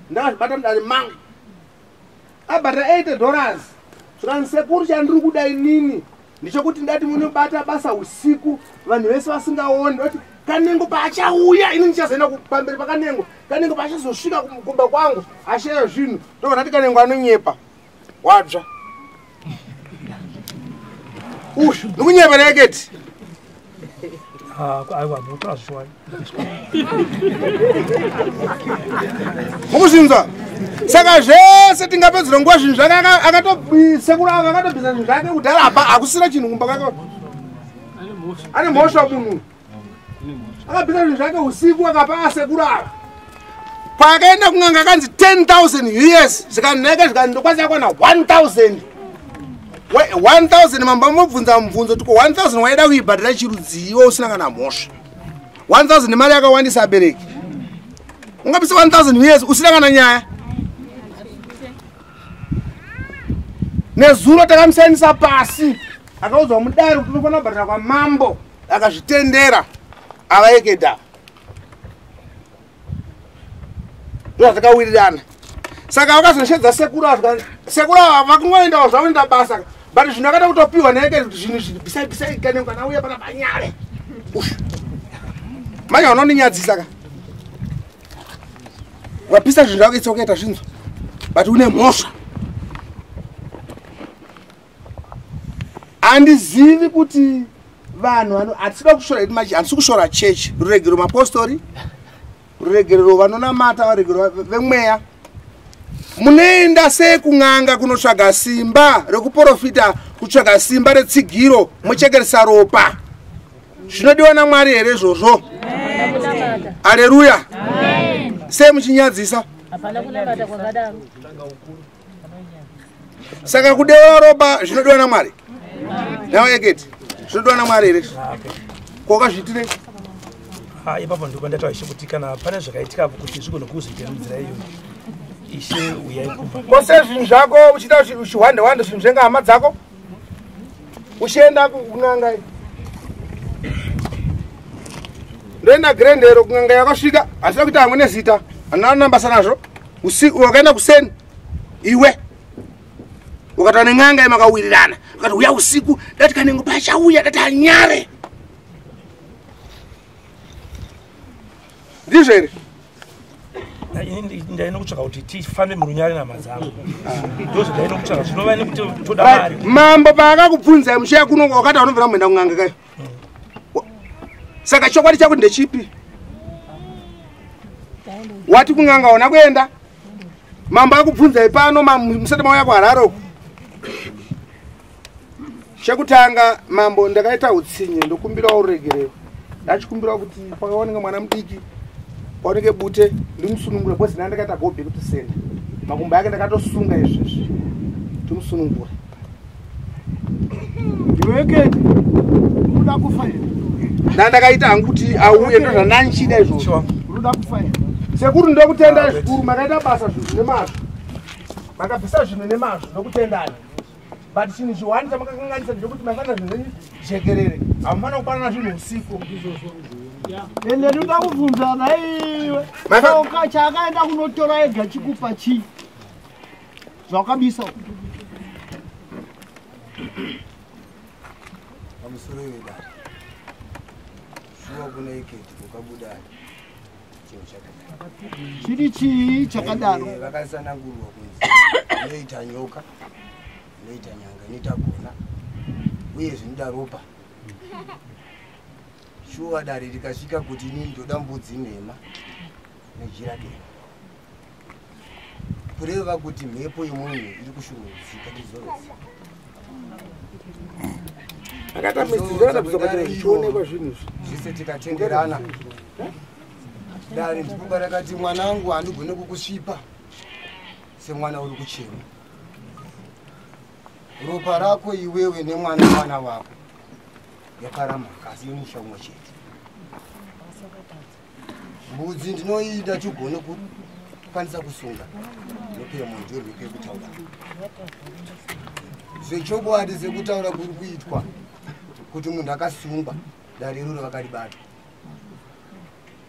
Ndakazvibata mudare mangu. Abhadhara $80. Zvikanzi sekuru chandiri kuda inini ndechekuti ndati munobata basa usiku vanhu vese vasingaoni. Ndoti Kanengo paachauya ini ndichazoenda pamberi paKanengo. Kanengo paachazosvika kumba kwangu ashaya zvinhu. Ndobva ndati Kanengo anonyepa. Wadzva. Ushu, ndikunyepa naEkedhi. Aiwa, munotora zvishuwani. Mukuzvinzwa? Saka zvese tingapedzera nguva zvinhu zvake sekuru ava akatobvisa zvinhu zvake kudhara apa hakusina chinhu kumba kwake. Ane mhosva munhu. Akabvisa zvinhu zvake usiku akapa asekuru ava. Paakaenda kun'anga akanzi 10,000 US zvikaneka zvikanzi ndokwanisa kuwana 1,000. 1,000 mambo amubvunza mubvunzo tiko 1,000 waida kuibhadhara chirudziwo usina kana mhosva. 1,000 mari yakawandisa abereki. Ungabvisa 1,000 US usina kana nyaya. Nezuro takamusainisa pasi akaudzwa mudare kuti unofanira kubhadhara kwamambo akazvitendera avaekedha. Ndozvatakawirirana. Saka vakazoshedza sekuru ava, sekuru ava vakungoendawo zvavo kuenda basa, but zvinhu akada kutopiwa naye kuti zvinhu izvi bvisai bvisai Kanengo kana auya pana panyare. Manje unondinyadzisa ka. Wapisa zvinhu zvako itsoka ita zvinhu. But une mhosva. Andizivi kuti vanhu vano hatisida kushora hedu manje, handisi kushora chechi, ruregero mapostori, ruregerero vanonamata, varegerero vemweya. Munoenda sei kun'anga kunotsvaga simba rekuprofita, kutsvaga simba retsigiro, mochekeresa ropa? Zvinodiwa naMwari here izvozvo? Aleluya. Sei muchinyadzisa? Saka kudeura ropa zvinodiwa naMwari? Nawe Eketi, zvinodiwa naMwari here? Kwakazviitirei? Ipapo ndipo ndataura ishe kuti kana pane zvakaitika kuti zvigone kuzoita nenzira iyoyo, ishe uyai kumba. Kose zvinhu zvako uchiita uchiwande wande zvinhu zvenga hama dzako uchienda kun'anga iyi. Ndoenda Grendero kun'anga yakasvika, asina kuita hamwe nezita, handina nambasa nazvo. Usiku wakaenda kuseni iwe ukataura nen'anga yemakawirirana ukati uya usiku dati Kanengo pachauya dati anyare. Ndizvo here? Ndaina kutsvaka kuti tifambe murunyare namadzangu. Ndozvo ndaina kutsvaka zvinova nekuti toda mari. Mambo paakakubvunzai musheya kuno wakati anobvira muenda kun'anga kayo. Saka chokwadi chako ndechipi? Wati kun'anga hauna kuenda? Mambo akubvunzai pano musati mauya kuHarare uku. Chekutanga mambo ndakaita utsinye ndokumbirawo ruregerero. Ndachikumbirawo kuti pakaoneka mwana mudiki paoneke bute ndimusunungure because ndanga ndakaita go back to sender. Makumbo ake ndakatosunga izvezvi. Timusunungure. Ndiweke unoda kufa here? Ndandakaita hangu kuti auye ndozvandanchida izvozvo. Unoda kufa here? Sekuru ndokutendai zvikuru, makaita basa zvinhu nemazvo. Makabvisa zvinhu nemazvo, ndokutendai. But chinhu chiwani chamakakanganisa ndechekuti maifanira zvinhu zvenyu jekerere, hamufanira kupanana zvinhu usiku. Ende ndinoda kubvunzana iwe, oka chaakaenda kunotora ega chikupa chii zvawakabisa? Pamusoro wedare, shuwa kuna Ekedi kukabuda chinhu chakadaro. Chiri chii chakadaro? Vakasanangurwa kunzi inoita nyoka, inoita nyanga, inoita gona, uye zvinoda ropa. Shuwa dare rikasvika kuti inini ndoda mbudzi nhema nejira dema, kureva kuti mhepo yemunhu iri kushungurudzika tizorodzi. Akaita mistake pachena, zvichionekwa zvinhu izvi. Zvese tikatenderana dare, ndikuba rakati mwanangu handigone kukusvipa semwana uri kuchema. Ropa rako iwewe nemwana mwana wako yapara mhaka, asi imusha umwe chete. Mbudzi ndinoida tigone kukwanisa kusunga mhepo yemunhu, ndiyo mhepo yekutaura zvechokwadi, sekutaura kuri kuitwa kuti munhu akasungwa. Dare iroro vakaribata,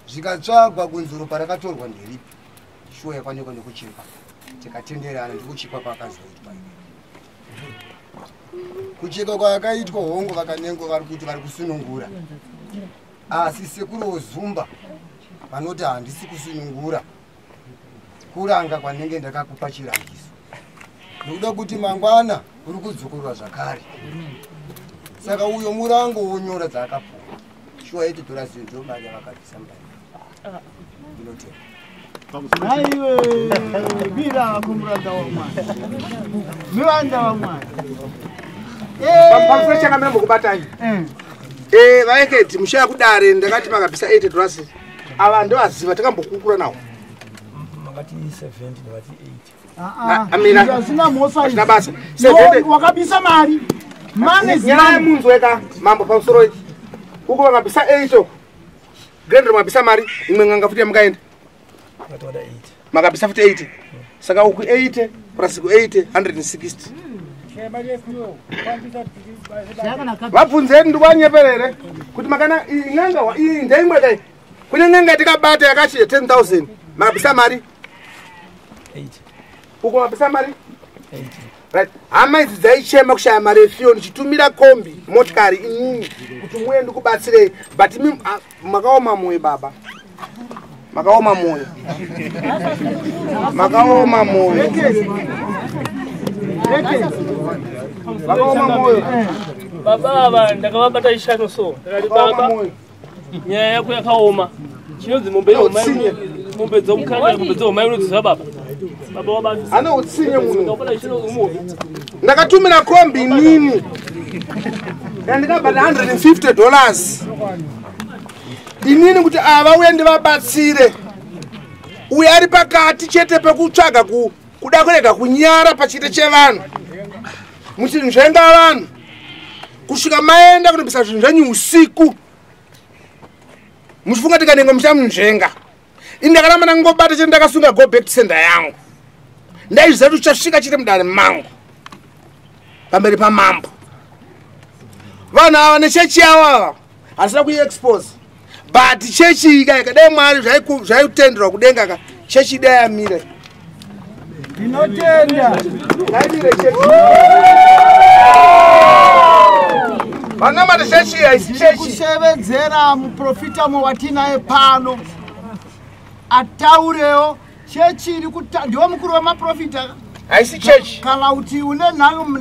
zvikatsvagwa kunzi ropa rakatorwa nderipi. Shuwa yakwanikwa nekuchekwa, tikatenderana, ndikuchekwa kwakazoitwa. Kuchekwa kwakaitwa, hongo vakanengo vari kuti vari kusunungura, asi sekuru Ozumba vanoti handisi kusunungura, kuranga kwanenge ndakakupa chirangiso nekuda kuti mangwana uri kudzokorwa zvakare. Saka uyo murango wonyora dzaakapuwa, shuwa yetitora zinhu ndo mari yavakabvisa mudare. Ndinotenda. Naiwe bira kumuranda waMwari, muranda waMwari. Pamusoro changamira, mukubatai vaEkedi mushaya kudare, ndakati makabvisa 80 dollars. Ava ndovaziva, takambokukura nawo. Makati 70, ndikati 80. Amira. Hazvina mhosva. Hazvina basa. No, wakabisa mari mane. Nyaya munzweka mambo, pamusoro ichi uko vakabvisa 8 uko grendro makabvisa mari imwe n'anga futi yamukaenda. Makati wada 80. Makabvisa futi 80, saka uku 80 plus ku 80, 160. Vabvunzeni, ndikuvanyeperere kuti makana iyi n'anga iyi ndeimwe kai. Kune n'anga yatikabata yakachi 10,000, makabvisa mari 80. Uko mabvisa mari 80. Right, hama idzi dzaichema kushaya mari yefiyo, ndichitumira kombi, motikari inini kuti muye ndikubatsirei, but imi makaoma mwoyo baba, makaoma mwoyo, makaoma mwoyo, makaoma mwoyo. Baba ava ndakavabata ishano, so ndakati baba, nyaya yako yakaoma, chinonzi mombe yehomai, mombe dzomukanga, mombe dzehomai unodziziva baba. Baba wabata. Ane utsinye munhu. Ndakabata ishano umuvi. Ndakatumira kombi inini yandikabhata $150 inini kuti ava uye ndivabatsire. Uyo ari pakati chete pekutsvaga kuda kurega kunyara pachite chevanhu, muchinzvenga vanhu kusvika maenda kunobvisa zvinhu zvenyu usiku, muchifunga tikanenge muchamunzvenga. Ini ndakaramba ndangobata chete, ndakasunga go back to sender yangu. Ndaizviziva kuti uchasvika chete mudare mangu pamberi pamambo. Vanhu ava nechechi yavo ava handisina kuiexpose, but chechi ika ikadai Mwari zvaitenderwa kudenga ka, chechi idai yamire. Ndinotenda. Ngaimire chechi. Vanamata chechi haisi chechi. Kushevedzera muprofita watinaye pano ataurewo chechi iri kuta. Ndiwo mukuru wemaprofita. Haisi chechi. Kana kuti une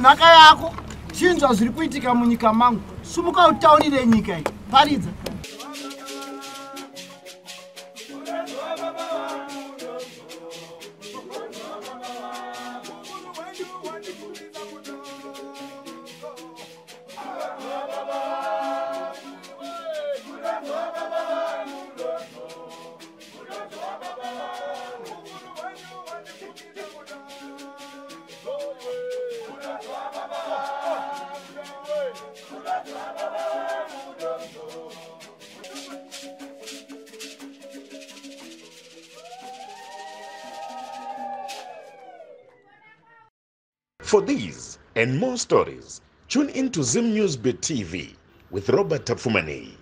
nhaka yako, chinzwa zviri kuitika munyika mangu, sumuka utaurire nyika iyi, paridza. Baba. For these and more stories, tune in to Zim News Bit TV with Robert Tapfumaneyi.